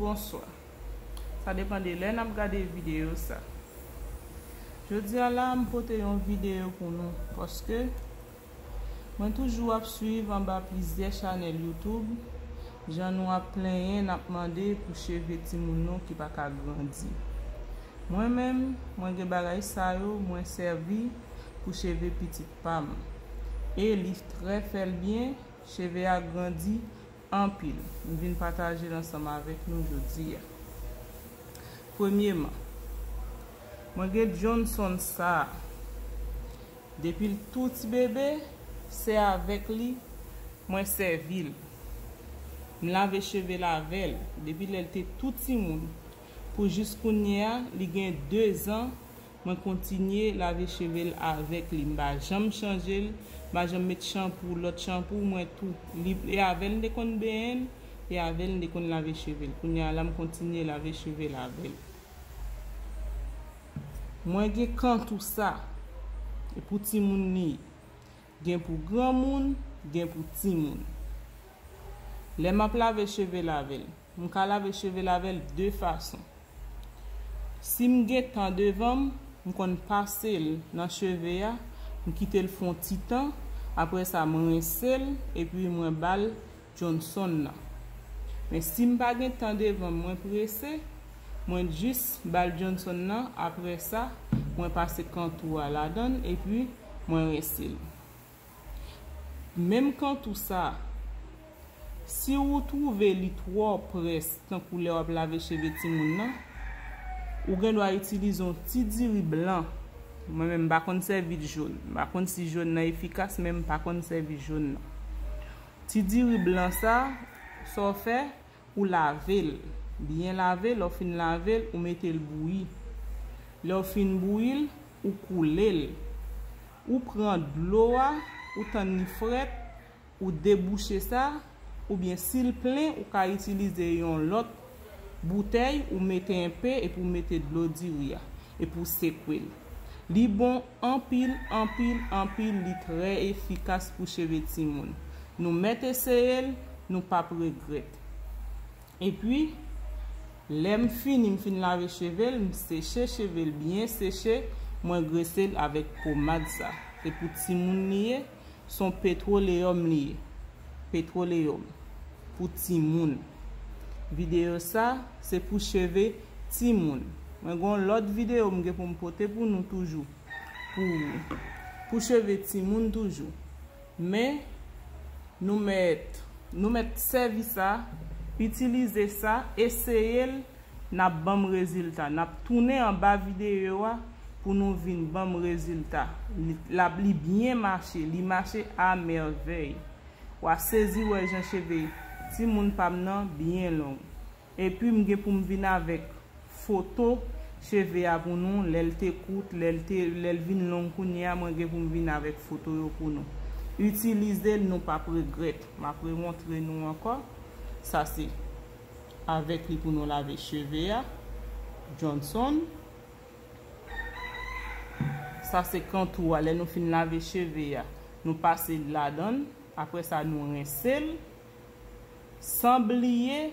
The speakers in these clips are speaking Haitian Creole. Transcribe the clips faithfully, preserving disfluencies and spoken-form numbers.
Bonswa. Sa depann de lè n ap gade videyo sa. Jodi a la, m pote yon videyo pou nou, paske mwen toujou ap swiv anba plizyè chanèl YouTube, jan nou ap plenyen, n ap mande pou cheve timoun nou ki pa ka grandi. Mwen menm, mwen gen bagay sa yo, mwen sèvi pou cheve pitit pa m. E li trè fè l byen, cheve a grandi anpil. M vin pataje l ansanm avèk nou jodi a. Premyeman, mwen gen Johnson sa a. Depi l tou ti bebe, se avèk li mwen sèvi l. M lave cheve l avè l. Depi lè l te tou timoun, pou jis kounye a, li gen de zan, mwen kontinye lave cheve l avèk li. M pa janm chanje l, m pa janm met chanpou, lòt chanpou, mwen tou. Li, e avè l m te konn benyen l, e avè l m te konn lave cheve l. Kounye a la, m kontinye lave cheve l avè l. Mwen gen kantou sa, e pou timoun li ye. Gen pou granmoun, gen pou timoun. Lè m ap lave cheve l avè l, m ka lave cheve l avè l de fason. Si m gen tan devan m, m konn pase l nan cheve a, m kite l fè yon ti tan, apre sa m rense l, epi mwen ba l Johnson nan. Men si m pa gen tan devan m, mwen prese, mwen jis ba l Johnson nan, apre sa, mwen pase kantou a ladan l, epi mwen rense l. Menm kantou sa, si ou twouve li twò près, tankou lè w ap lave cheve timoun nan, ou gen dwa itilize yon ti diri blan. Mwen menm, m pa konn sèvi jòn. M pa konn si jòn nan efikas, men m pa konn sèvi jòn nan. Ti diri blan sa, sa w fè, ou lave l. Byen lave, lè w fin lave l, ou mete l bouyi. Lè w fin bouyi l, ou koule l. Ou pran dlo a, ou tann li frèt, ou debouche sa, oubyen si l plen, ou ka itilize yon lòt boutèy, ou mete enpe, epi ou mete dlo diri a, epi ou sekwe l. Li bon anpil, anpil, anpil, li trè efikas pou cheve timoun. Nou mèt eseye l, nou p ap regrèt. Epi, lè m fini, m fin lave cheve l, m seche cheve l byen seche, mwen grese l avèk pomad sa. Se pou timoun li ye, se yon petwoleyòm li ye. Petwoleyòm pou timoun. Videyo sa, se pou cheve timoun. Mwen gen yon lòt videyo m gen pou m pote pou nou toujou. Pou, pou cheve timoun toujou. Men, nou mèt, nou mèt sèvi sa, itilize sa, eseye l, n ap ban m rezilta. N ap tounen anba videyo a pou nou vin ban m rezilta. Li, l ap, li byen mache, li mache a mèvèy. W a sezi wè jan cheve timoun pa m nan byen long. Epi m gen pou m vin avèk foto cheve a pou nou, lè l te kout, lè l te, lè l vin long kounye a, mwen gen pou m vin avèk foto yo pou nou. Itilize l, nou p ap regrèt. M ap remontre nou ankò. Sa se avèk li pou nou lave cheve a. Johnson. Sa se kantou a. Lè nou fin lave cheve a, nou pase l ladan l. Apre sa, nou rense l. San bliye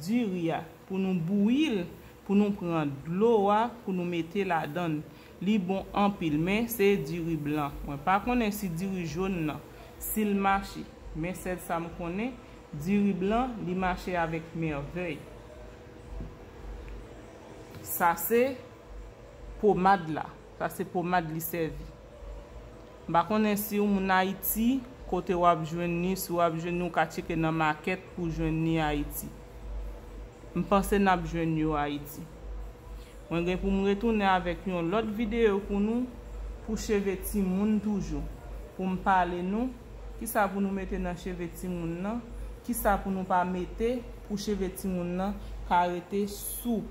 diri a, pou nou bouyi l, pou nou pran dlo a, pou nou mete ladan l. Li bon anpil, men se diri blan. Mwen pa konnen si diri jòn nan, si l mache. Men sèl sa m konnen, diri blan, li mache avèk mèvèy. Sa se pomad la. Sa se pomad li sèvi. M pa konnen si w moun Ayiti, kote w ap jwenn li, si w ap jwenn li, w ka tcheke nan makèt pou jwenn li Ayiti. M panse n ap jwenn yo Ayiti. Mwen gen pou m retounen avèk yon lòt videyo pou nou, pou cheve timoun toujou. Pou m pale nou, kisa pou nou mete nan cheve timoun nan, kisa pou nou pa mete pou cheve timoun nan ka rete soup.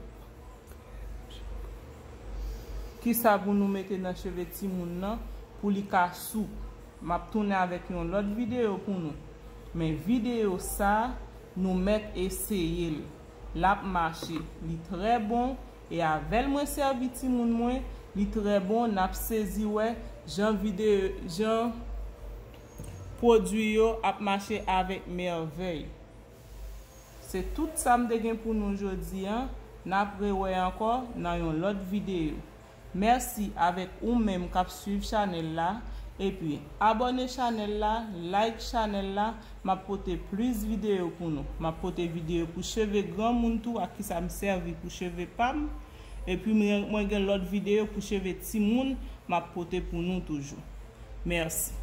Kisa pou nou mete nan cheve timoun nan pou li ka soup? M ap tounen avèk yon lòt videyo pou nou. Men videyo sa, nou mèt eseye l. L ap mache. Li trè bon. E avè l mwen sèvi timoun mwen, li trè bon. N ap sezi wè jan videyo, jan pwodui yo ap mache avèk mèvèy. Se tout sa m te gen pou nou jodi a. N ap rewè ankò nan yon lòt videyo. Mèsi avèk ou menm k ap swiv chanèl la. Epi, abòne chanèl la, like chanèl la. M ap pote plis videyo pou nou. M ap pote videyo pou cheve granmoun tou, ak kisa m sèvi pou cheve pa m. Epi, mwen, mwen gen lòt videyo pou cheve timoun, m ap pote pou nou toujou. Mèsi.